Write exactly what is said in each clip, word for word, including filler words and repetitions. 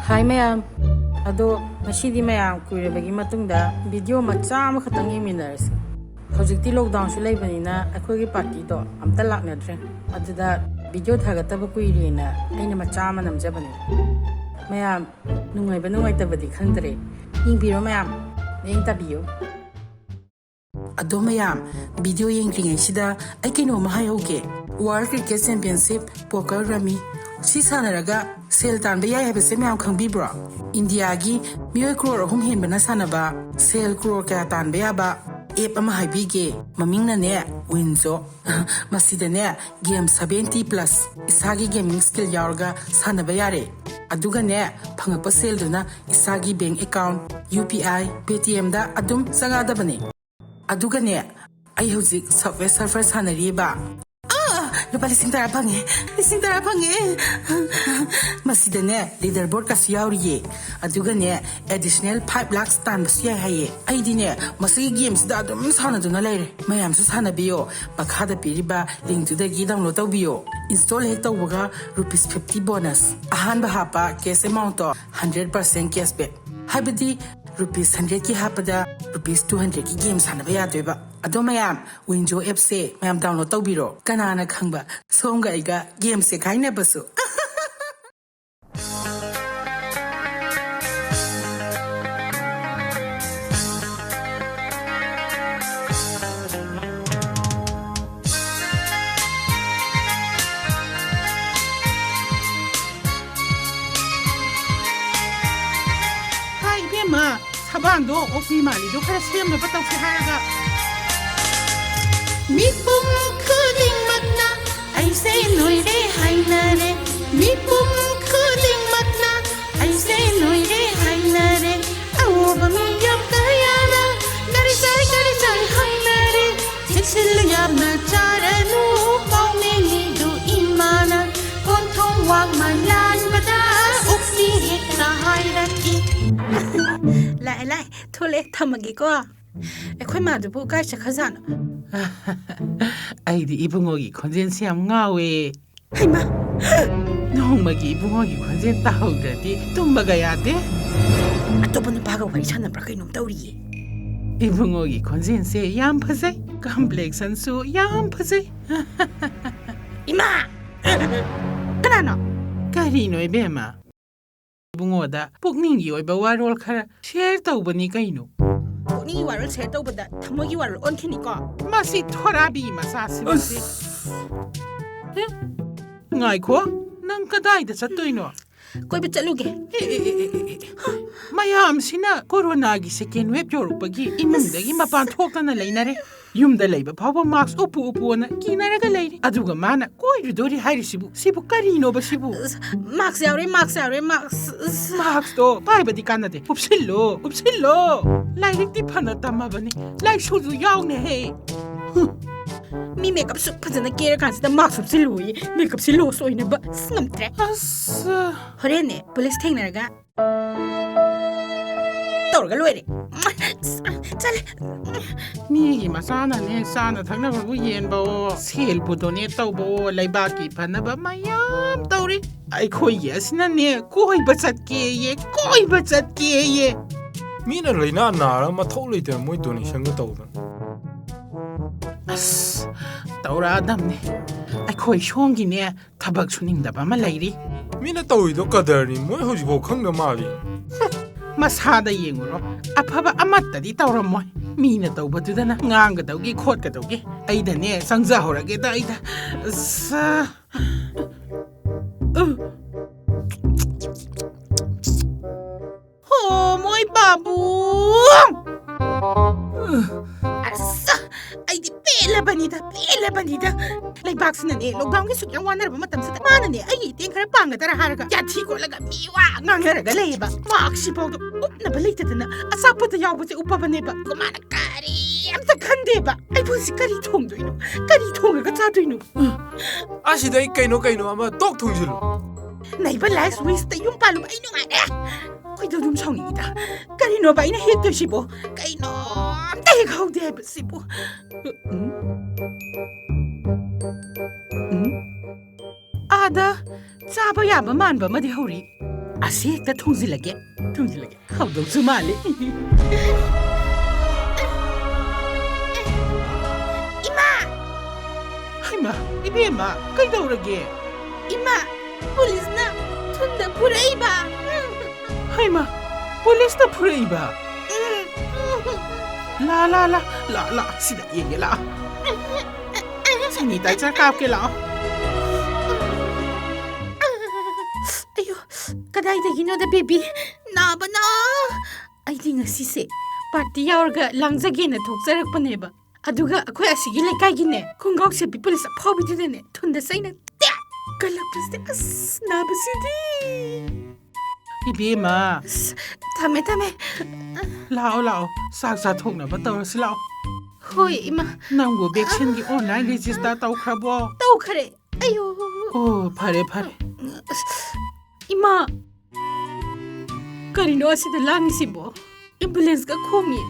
ꯍꯥꯏ ꯃꯌꯥꯝ, ꯑꯗꯣ ꯉꯁꯤꯗꯤ ꯃꯌꯥꯝ ꯀꯨꯏꯔꯕꯒꯤ ꯃꯇꯨꯡꯗ ꯚꯤꯗꯤꯑꯣ ꯃꯆꯥ ꯑꯃꯈꯛꯇꯪ ꯌꯦꯡꯃꯤꯟꯅꯔꯁꯤ꯫ ꯍꯧꯖꯤꯛꯇꯤ ꯂꯣꯛꯗꯥꯎꯟꯁꯨ ꯂꯩꯕꯅꯤꯅ ꯑꯩꯈꯣꯏꯒꯤ ꯄꯥꯔꯇꯤꯗꯣ ꯑꯝꯇ ꯂꯥꯛꯅꯗ꯭ꯔꯦ꯫ ꯑꯗꯨꯗ ꯚꯤꯗꯤꯑꯣ ꯊꯥꯒꯠꯇꯕ ꯀꯨꯏꯔꯦꯅ ꯑꯩꯅ ꯃꯆꯥ ꯑꯃ ꯅꯝꯖꯕꯅꯤ꯫ ꯃꯌꯥꯝ ꯅꯨꯡꯉꯥꯏꯕ ꯅꯨꯡꯉꯥꯏꯇꯕꯗꯤ ꯈꯪꯗ꯭ꯔꯦ, ꯌꯦꯡꯕꯤꯔꯣ ꯃꯌꯥꯝ, ꯃꯤꯠꯌꯦꯡ ꯇꯥꯕꯤꯌꯨ꯫ ꯑꯗꯣ ꯃꯌꯥꯝ, ꯚꯤꯗꯤꯑꯣ ꯌꯦꯡꯗ꯭ꯔꯤꯉꯩꯁꯤꯗ ꯑꯩ ꯀꯩꯅꯣꯝꯃ ꯍꯥꯏꯍꯧꯒꯦ꯫ World Cricket Championship Poker Rummy ꯁꯤ ꯁꯥꯟꯅꯔꯒ ꯁꯦꯜ ꯇꯥꯟꯕ ꯌꯥꯏ ꯍꯥꯏꯕꯁꯦ ꯃꯌꯥꯝ ꯈꯪꯕꯤꯕ꯭ꯔꯣ? ꯏꯟꯗꯤꯌꯥꯒꯤ ꯃꯤꯑꯣꯏ ꯀ꯭ꯔꯣꯔ ꯑꯍꯨꯝ ꯍꯦꯟꯕꯅ ꯁꯥꯟꯅꯕ ꯁꯦꯜ ꯀ꯭ꯔꯣꯔ ꯀꯌꯥ ꯇꯥꯟꯕ ꯌꯥꯕ ꯑꯦꯞ ꯑꯃ ꯍꯥꯏꯕꯤꯒꯦ꯫ ꯃꯃꯤꯡꯅꯅꯦ ꯋꯤꯟꯖꯣ꯫ ꯃꯁꯤꯗꯅꯦ ꯒꯦꯝ ꯁꯚꯦꯟꯇꯤ ꯄ꯭ꯂꯁ ꯏꯁꯥꯒꯤ ꯒꯦꯃꯤꯡ ꯁ꯭ꯀꯤꯜ ꯌꯥꯎꯔꯒ ꯁꯥꯟꯅꯕ ꯌꯥꯔꯦ꯫ ꯑꯗꯨꯒꯅꯦ ꯐꯪꯉꯛꯄ ꯁꯦꯜꯗꯨꯅ ꯏꯁꯥꯒꯤ bank account, U P I, ꯄꯦ ꯇꯤ ꯑꯦꯝꯗ ꯑꯗꯨꯝ ꯆꯪꯉꯛꯑꯗꯕꯅꯦ꯫ ꯑꯗꯨꯒꯅꯦ ꯑꯩ ꯍꯧꯖꯤꯛ Subway Surfer ꯁꯥꯟꯅꯔꯤꯕ꯫ ꯑꯥ! ꯂꯨꯄꯥ ꯂꯤꯁꯤꯡ ꯇꯔꯥ ꯐꯪꯉꯦ꯫ ꯂꯤꯁꯤꯡ ꯇꯔꯥ ꯐꯪꯉꯦ꯫ ꯃꯁꯤꯗꯅꯦ ꯂꯤꯗꯔ ꯕꯣꯔꯗꯀꯁꯨ ꯌꯥꯎꯔꯤꯌꯦ꯫ ꯑꯗꯨꯒꯅꯦ ꯑꯦꯗꯤꯁꯅꯦꯜ ꯐꯥꯏꯚ ꯂꯥꯛꯁ ꯇꯥꯟꯕꯁꯨ ꯌꯥꯏ ꯍꯥꯏꯌꯦ꯫ ꯑꯩꯗꯤꯅꯦ ꯃꯁꯤꯒꯤ ꯒꯦꯝꯁꯤꯗ ꯑꯗꯨꯝ ꯁꯥꯟꯅꯗꯨꯅ ꯂꯩꯔꯦ꯫ ꯃꯌꯥꯝꯁꯨ ꯁꯥꯟꯅꯕꯤꯌꯣ꯫ ꯃꯈꯥꯗ ꯄꯤꯔꯤꯕ ꯂꯤꯡꯛꯇꯨꯗꯒꯤ ꯗꯥꯎꯟꯂꯣꯗ ꯇꯧꯕꯤꯌꯣ꯫ ꯏꯟꯁꯇꯣꯜ ꯍꯦꯛ ꯇꯧꯕꯒ ꯔꯨꯄꯤꯁ ꯐꯤꯐꯇꯤ ꯕꯣꯅꯁ꯫ ꯑꯍꯥꯟꯕ ꯍꯥꯞꯄ ꯀꯦꯁ ꯑꯦꯃꯥꯎꯟꯠꯇꯣ ꯍꯟꯗ꯭ꯔꯦꯠ ꯄꯥꯔꯁꯦꯟ ꯀꯦꯁꯕꯦꯛ꯫ ꯍꯥꯏꯕꯗꯤ ꯔꯨꯄꯤꯁ ꯍꯟꯗ꯭ꯔꯦꯠꯀꯤ ꯍꯥꯞꯄꯗ ꯔꯨꯄꯤꯁ ꯇꯨ ꯍꯟꯗ꯭ꯔꯦꯠꯀꯤ ꯒꯦꯝ ꯁꯥꯟꯅꯕ ꯌꯥꯗꯣꯏꯕ꯫ ꯑꯗꯣ ꯃꯌꯥꯝ, ꯋꯤꯟꯖꯣ ꯑꯦꯞꯁꯦ ꯃꯌꯥꯝ ꯗꯥꯎꯟꯂꯣꯗ ꯇꯧꯕꯤꯔꯣ꯫ ꯀꯅꯥꯅ ꯈꯪꯕ, ꯁꯣꯝꯒ ꯑꯩꯒ ꯒꯦꯝꯁꯦ ꯈꯥꯏꯅꯕꯁꯨ꯫ ꯍꯥꯏ ꯏꯕꯦꯝꯃ, ꯁꯕꯥꯟꯗꯣ ꯑꯣꯄꯤ ꯃꯥꯜꯂꯤꯗꯣ ꯈꯔ ꯁꯦꯝꯅꯕ ꯇꯧꯁꯦ ꯍꯥꯏꯔꯒ꯫ ꯃꯤꯄꯨꯝ ꯈꯨꯗꯤꯡꯃꯛꯅ ꯑꯩꯁꯦ ꯅꯣꯏꯔꯦ ꯍꯥꯏꯅꯔꯦ꯫ ꯃꯤꯄꯨꯝ ꯈꯨꯗꯤꯡꯃꯛꯅ ꯑꯩꯁꯦ ꯅꯣꯏꯔꯦ ꯍꯥꯏꯅꯔꯦ꯫ ꯑꯎꯕ ꯃꯤꯌꯥꯝ ꯀꯌꯥꯅ ꯀꯔꯤ ꯆꯥꯏ ꯀꯔꯤ ꯆꯥꯏ ꯍꯪꯅꯔꯦ꯫ ꯆꯦꯛꯁꯤꯜꯂꯨ ꯌꯥꯝꯅ ꯆꯥꯔꯅꯨ, ꯄꯥꯎꯃꯤ ꯃꯤꯗꯨ ꯏꯃꯥꯅ ꯀꯣꯟꯊꯣꯡ ꯋꯥꯡꯃ ꯂꯥꯟꯕꯗ ꯎꯛꯁꯤ ꯍꯦꯛꯇ ꯍꯥꯏꯔꯛꯏ꯫ ꯂꯥꯛꯑꯦ ꯂꯥꯛꯑꯦ, ꯊꯣꯛꯂꯛꯑꯦ, ꯊꯝꯃꯒꯦꯀꯣ꯫ ꯑꯩꯈꯣꯏ ꯃꯥꯗꯨꯕꯨ ꯀꯥꯏ ꯆꯠꯈ꯭ꯔꯖꯥꯠꯅꯣ? ꯑꯩꯗꯤ ꯏꯕꯨꯡꯉꯣꯒꯤ ꯈꯣꯟꯖꯦꯜꯁꯦ ꯌꯥꯝ ꯉꯥꯎꯋꯦ꯫ ꯍꯩꯃꯥ! ꯅꯣꯡꯃꯒꯤ ꯏꯕꯨꯡꯉꯣꯒꯤ ꯈꯣꯟꯖꯦꯜ ꯇꯥꯍꯧꯗ꯭ꯔꯗꯤ ꯇꯨꯝꯕꯒ ꯌꯥꯗꯦ꯫ ꯑꯇꯣꯞꯄ ꯅꯨꯄꯥꯒ ꯋꯥꯔꯤ ꯁꯥꯟꯅꯕ꯭ꯔꯥ ꯀꯩꯅꯣꯝ ꯇꯧꯔꯤꯌꯦ꯫ ꯏꯕꯨꯡꯉꯣꯒꯤ ꯈꯣꯟꯖꯦꯜꯁꯦ ꯌꯥꯝ ꯐꯖꯩ, complexionꯁꯨ ꯌꯥꯝ ꯐꯖꯩ꯫ ꯏꯃꯥ! ꯀꯅꯥꯅꯣ? ꯀꯔꯤꯅꯣ ꯏꯕꯦꯝꯃ? ꯏꯕꯨꯡꯉꯣꯗ ꯄꯨꯛꯅꯤꯡꯒꯤ ꯑꯣꯏꯕ ꯋꯥꯔꯣꯜ ꯈꯔ share ꯇꯧꯕꯅꯤ ꯀꯩꯅꯣ꯫ ꯄꯨꯛꯅꯤꯡꯒꯤ ꯋꯥꯔꯣꯜ share ꯇꯧꯕꯗ ꯊꯃꯣꯏꯒꯤ ꯋꯥꯔꯣꯜ ꯑꯣꯟꯈꯤꯅꯤꯀꯣ꯫ ꯃꯁꯤ ꯊꯣꯔꯥꯕꯤ ꯃꯆꯥꯁꯤ ꯃꯁꯤ꯫ ꯑꯁ! ꯍꯦ? ꯉꯥꯏꯈꯣ, ꯅꯪ ꯀꯗꯥꯏꯗ ꯆꯠꯇꯣꯏꯅꯣ? ꯀꯣꯏꯕ ꯆꯠꯂꯨꯒꯦ꯫ ꯑꯦ, ꯑꯦ, ꯑꯦ, ꯑꯦ, ꯑꯦ, ꯑꯦ꯫ ꯃꯌꯥꯝꯁꯤꯅ ꯀꯣꯔꯣꯅꯥꯒꯤ second wave ꯌꯧꯔꯛꯄꯒꯤ ꯏꯃꯨꯡꯗꯒꯤ ꯃꯄꯥꯟ ꯊꯣꯛꯇꯅ ꯂꯩꯅꯔꯦ꯫ ꯌꯨꯝꯗ ꯂꯩꯕ ꯐꯥꯎꯕ mask ꯎꯞꯄꯨ ꯎꯞꯄꯨꯅ ꯀꯤꯅꯔꯒ ꯂꯩꯔꯤ꯫ ꯑꯗꯨꯒ ꯃꯥꯅ ꯀꯣꯏꯔꯨꯗꯣꯔꯤ ꯍꯥꯏꯔꯤꯁꯤꯕꯨ, ꯁꯤꯕꯨ ꯀꯔꯤꯅꯣꯕ ꯁꯤꯕꯨ? ꯑꯁ, mask ꯌꯥꯎꯔꯦ, mask ꯌꯥꯎꯔꯦ, mask꯫ ꯑꯁ꯫ Maskꯇꯣ ꯄꯥꯏꯕꯗꯤ ꯀꯥꯟꯅꯗꯦ꯫ ꯎꯞꯁꯤꯜꯂꯣ, ꯎꯞꯁꯤꯜꯂꯣ꯫ ꯂꯥꯏꯔꯤꯛꯇꯤ ꯐꯅ ꯇꯝꯃꯕꯅꯤ, ꯂꯥꯏꯁꯨꯁꯨ ꯌꯥꯎꯅꯦꯍꯦ꯫ ꯃꯤ makeupꯁꯨ ꯐꯖꯅ ꯀꯦꯔꯀꯥꯟꯁꯤꯗ mask ꯎꯞꯁꯤꯜꯂꯨꯌꯦ꯫ Makeupꯁꯤ loss ꯑꯣꯏꯅꯕ꯫ ꯑꯁ, ꯉꯝꯗ꯭ꯔꯦ꯫ ꯑꯁ꯫ ꯍꯣꯔꯦꯟꯅꯦ, police ꯊꯦꯡꯅꯔꯒ ꯇꯧꯔꯒ ꯂꯣꯏꯔꯦ꯫ ꯆꯠꯂꯦ꯫ ꯃꯤꯒꯤ ꯃꯆꯥꯅꯅꯦ, ꯆꯥꯅ ꯊꯛꯅꯕꯕꯨ ꯌꯦꯟꯕꯑꯣ, ꯁꯦꯜꯕꯨ donate ꯇꯧꯕꯑꯣ, ꯂꯩꯕꯥꯛꯀꯤ ꯐꯅꯕ ꯃꯌꯥꯝ ꯇꯧꯔꯤ꯫ ꯑꯩꯈꯣꯏꯒꯤ ꯑꯁꯤꯅꯅꯦ, ꯀꯣꯏꯕ ꯆꯠꯀꯦꯌꯦ, ꯀꯣꯏꯕ ꯆꯠꯀꯦꯌꯦ꯫ ꯃꯤꯅ ꯂꯥꯏꯅꯥ ꯅꯥꯔ ꯃꯊꯧ ꯂꯩꯇꯅ ꯃꯣꯏ donationꯒ ꯇꯧꯗꯅ꯫ ꯑꯁ, ꯇꯧꯔꯛꯑꯗꯝꯅꯦ꯫ ꯑꯩꯈꯣꯏ ꯁꯣꯝꯒꯤꯅꯦ, ꯊꯕꯛ ꯁꯨꯅꯤꯡꯗꯕ ꯑꯃ ꯂꯩꯔꯤ꯫ ꯃꯤꯅ ꯇꯧꯔꯤꯗꯣ ꯀꯗꯔꯅꯤ, ꯃꯣꯏ ꯍꯧꯖꯤꯛꯐꯥꯎ ꯈꯪꯗ ꯃꯥꯜꯂꯤ꯫ ꯃꯁꯥꯗ ꯌꯦꯡꯉꯨꯔꯣ, ꯑꯐꯕ ꯑꯃꯠꯇꯗꯤ ꯇꯧꯔꯝꯃꯣꯏ꯫ ꯃꯤꯅ ꯇꯧꯕꯗꯨꯗꯅ ꯉꯥꯡꯒꯗꯧꯒꯤ ꯈꯣꯠꯀꯗꯧꯒꯤ꯫ ꯑꯩꯗꯅꯦ, ꯆꯪꯖꯍꯧꯔꯒꯦꯗ ꯑꯩꯗ꯫ ꯑꯁ꯫ ꯍꯣ, ꯃꯣꯏ ꯄꯥꯕꯨꯡ! ꯑꯁ! ꯑꯩꯗꯤ ꯄꯦꯜꯂꯕꯅꯤꯗ, ꯄꯦꯜꯂꯕꯅꯤꯗ꯫ ꯂꯩꯕꯥꯛꯁꯤꯅꯅꯦ, lockdownꯒꯤ ꯁꯨꯛ ꯌꯥꯝ ꯋꯥꯅꯔꯕ ꯃꯇꯝꯁꯤꯗ, ꯃꯥꯅꯅꯦ, ꯑꯩꯒꯤ ꯏꯇꯦꯡ ꯈꯔ ꯄꯥꯡꯒꯗꯔꯥ ꯍꯥꯏꯔꯒ, ꯌꯥꯊꯤ ꯀꯣꯠꯂꯒ ꯃꯤ ꯋꯥ ꯉꯥꯡꯅꯔꯒ ꯂꯩꯌꯦꯕ꯫ Maskꯁꯤꯐꯥꯎꯗ ꯎꯞꯅꯕ ꯂꯩꯇꯗꯅ, ꯑꯆꯥꯄꯣꯠꯇ ꯌꯥꯎꯕꯁꯦ ꯎꯞꯄꯕꯅꯦꯕ꯫ ꯑꯗꯨꯒ ꯃꯥꯅ ꯀꯔꯤꯝꯇ ꯈꯟꯗꯦꯕ꯫ ꯑꯩꯕꯨ ꯍꯧꯖꯤꯛ ꯀꯔꯤ ꯊꯣꯡꯗꯣꯏꯅꯣ? ꯀꯔꯤ ꯊꯣꯡꯉꯒ ꯆꯥꯗꯣꯏꯅꯣ? ꯑꯁꯤꯗ ꯑꯩ ꯀꯩꯅꯣ ꯀꯩꯅꯣ ꯑꯃ ꯇꯣꯛ ꯊꯣꯡꯖꯤꯜꯂꯨ꯫ ꯅꯩꯕ last wishꯇ ꯌꯨꯝ ꯄꯥꯜꯂꯨꯕ ꯑꯩ ꯅꯨꯡꯉꯥꯏꯔꯦ꯫ ꯈꯣꯏꯗꯧ ꯑꯗꯨꯝ ꯁꯥꯎꯅꯤꯡꯉꯤꯗ꯫ ꯀꯔꯤꯅꯣꯕ ꯑꯩꯅ ꯍꯦꯛꯇꯣꯏꯁꯤꯕꯣ? ꯀꯩꯅꯣ ꯑꯝꯇ ꯍꯦꯛ ꯍꯧꯗꯦ ꯍꯥꯏꯕꯁꯤꯕꯨ꯫ ꯎꯝ? ꯎꯝ? ꯑꯗ ꯆꯥꯕ ꯌꯥꯕ ꯃꯥꯟꯕ ꯑꯃꯗꯤ ꯍꯧꯔꯤ꯫ ꯑꯁꯤ ꯍꯦꯛꯇ ꯊꯣꯡꯖꯤꯜꯂꯒꯦ, ꯊꯣꯡꯖꯤꯜꯂꯒꯦ꯫ ꯍꯥꯎꯗꯧꯁꯨ ꯃꯥꯜꯂꯤ꯫ ꯏꯃꯥ! ꯍꯩꯃꯥ, ꯏꯕꯦꯝꯃ, ꯀꯩꯗꯧꯔꯒꯦ? ꯏꯃꯥ, ꯄꯨꯂꯤꯁꯅ ꯊꯨꯟꯗ ꯐꯨꯔꯛꯏꯕ꯫ ꯍꯩꯃꯥ, ꯄꯨꯂꯤꯁꯅ ꯐꯨꯔꯛꯏꯕ? ꯎꯝ꯫ ꯂꯥ, ꯂꯥ, ꯂꯥ, ꯂꯥ, ꯂꯥ, ꯁꯤꯗ ꯌꯦꯡꯒꯦ, ꯂꯥ꯫ ꯁꯦꯅꯤꯇꯥꯏꯖꯔ ꯀꯥꯞꯀꯦ, ꯂꯥꯛꯑꯣ꯫ ꯑꯌꯣ, ꯀꯗꯥꯏꯗꯒꯤꯅꯣꯗ, ꯕꯦꯕꯤ? ꯅꯥꯕꯅ! ꯑꯩꯗꯤ ꯉꯁꯤꯁꯦ ꯄꯥꯔꯇꯤ ꯌꯥꯎꯔꯒ ꯂꯥꯡꯖꯒꯦꯅ ꯊꯣꯛꯆꯔꯛꯄꯅꯦꯕ꯫ ꯑꯗꯨꯒ ꯑꯩꯈꯣꯏ ꯑꯁꯤꯒꯤ ꯂꯩꯀꯥꯏꯒꯤꯅꯦ, ꯈꯣꯡꯒ꯭ꯔꯥꯎ ꯁꯦꯠꯄꯤ ꯄꯨꯂꯤꯁ ꯑꯐꯥꯎꯕꯤꯗꯨꯅꯅꯦ, ꯊꯨꯟꯗ ꯆꯩꯅ ꯇꯦꯛ ꯀꯜꯂꯛꯄꯁꯤꯗ, ꯑꯁ, ꯅꯥꯕꯁꯤꯗꯤ! ꯏꯕꯦꯝꯃ, ꯑꯁ, ꯊꯝꯃꯦ, ꯊꯝꯃꯦ꯫ ꯂꯥꯛꯑꯣ, ꯂꯥꯛꯑꯣ, ꯆꯥꯛ ꯆꯥꯊꯣꯛꯅꯕ ꯇꯧꯔꯁꯤ, ꯂꯥꯛꯑꯣ꯫ ꯍꯣꯏ, ꯏꯃꯥ꯫ ꯅꯪꯕꯨ ꯚꯦꯛꯁꯤꯟꯒꯤ ꯑꯣꯟꯂꯥꯏꯟ ꯔꯦꯖꯤꯁꯇꯔ ꯇꯧꯈ꯭ꯔꯕꯣ? ꯇꯧꯈ꯭ꯔꯦ꯫ ꯑꯌꯣ꯫ ꯑꯣ, ꯐꯔꯦ, ꯐꯔꯦ꯫ ꯑꯁ, ꯏꯃꯥ, ꯀꯔꯤꯅꯣ ꯑꯁꯤꯗ ꯂꯥꯡꯉꯤꯁꯤꯕꯣ? ꯑꯦꯝꯕꯨꯂꯦꯟꯁꯀ ꯈꯣꯡꯉꯤ꯫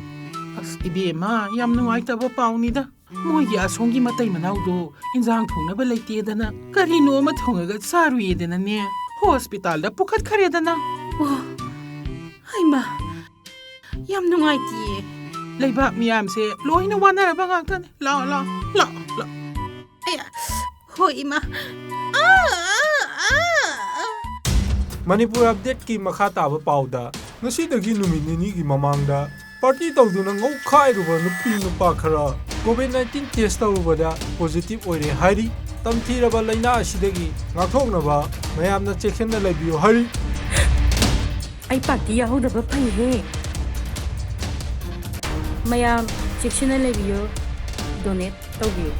ꯑꯁ, ꯏꯕꯦꯝꯃ, ꯌꯥꯝ ꯅꯨꯡꯉꯥꯏꯇꯕ ꯄꯥꯎꯅꯤꯗ꯫ ꯃꯣꯏꯒꯤ ꯑꯁꯣꯝꯒꯤ ꯃꯇꯩ ꯃꯅꯥꯎꯗꯣ ꯏꯟꯖꯥꯡ ꯊꯣꯡꯅꯕ ꯂꯩꯇꯦꯗꯅ, ꯀꯔꯤꯅꯣ ꯑꯃ ꯊꯣꯡꯉꯒ ꯆꯥꯔꯨꯏꯌꯦꯗꯅꯅꯦ, ꯍꯣꯁꯄꯤꯇꯥꯜꯗ ꯄꯨꯈꯠꯈ꯭ꯔꯦꯗꯅ꯫ ꯑꯣ, ꯍꯩꯃꯥ, ꯌꯥꯝ ꯅꯨꯡꯉꯥꯏꯇꯤꯌꯦ꯫ ꯂꯩꯕꯥꯛ ꯃꯤꯌꯥꯝꯁꯦ ꯂꯣꯏꯅ ꯋꯥꯅꯔꯕ ꯉꯥꯛꯇꯅꯤ꯫ ꯂꯥꯛꯑꯣ, ꯂꯥꯛꯑꯣ, ꯂꯥꯛꯑꯣ, ꯂꯥꯛꯑꯣ꯫ ꯑꯌꯥ, ꯍꯣꯏ, ꯏꯃꯥ꯫ ꯑꯥ, ꯑꯥ, ꯑꯥ, ꯑꯥ꯫ ꯃꯅꯤꯄꯨꯔ ꯑꯞꯗꯦꯠꯀꯤ ꯃꯈꯥ ꯇꯥꯕ ꯄꯥꯎꯗ, ꯉꯁꯤꯗꯒꯤ ꯅꯨꯃꯤꯠ ꯅꯤꯅꯤꯒꯤ ꯃꯃꯥꯡꯗ ꯄꯥꯔꯇꯤ ꯇꯧꯗꯨꯅ ꯉꯧꯈꯥꯏꯔꯨꯕ ꯅꯨꯄꯤ ꯅꯨꯄꯥ ꯈꯔ ꯀꯣꯚꯤꯗ ꯅꯥꯏꯟꯇꯤꯟ ꯇꯦꯁ ꯇꯧꯔꯨꯕꯗ ꯄꯣꯖꯤꯇꯤꯚ ꯑꯣꯏꯔꯦ ꯍꯥꯏꯔꯤ꯫ ꯇꯝꯊꯤꯔꯕ ꯂꯥꯏꯅꯥ ꯑꯁꯤꯗꯒꯤ ꯉꯥꯛꯊꯣꯛꯅꯕ ꯃꯌꯥꯝꯅ ꯆꯦꯛꯁꯤꯟꯅ ꯂꯩꯕꯤꯌꯨ ꯍꯥꯏꯔꯤ꯫ ꯑꯩ ꯄꯥꯔꯇꯤ ꯌꯥꯎꯍꯧꯗꯕ ꯐꯩꯍꯦ꯫ ꯃꯌꯥꯝ ꯆꯦꯛꯁꯤꯟꯅ ꯂꯩꯕꯤꯌꯨ, ꯗꯣꯅꯦꯠ ꯇꯧꯕꯤꯌꯨ꯫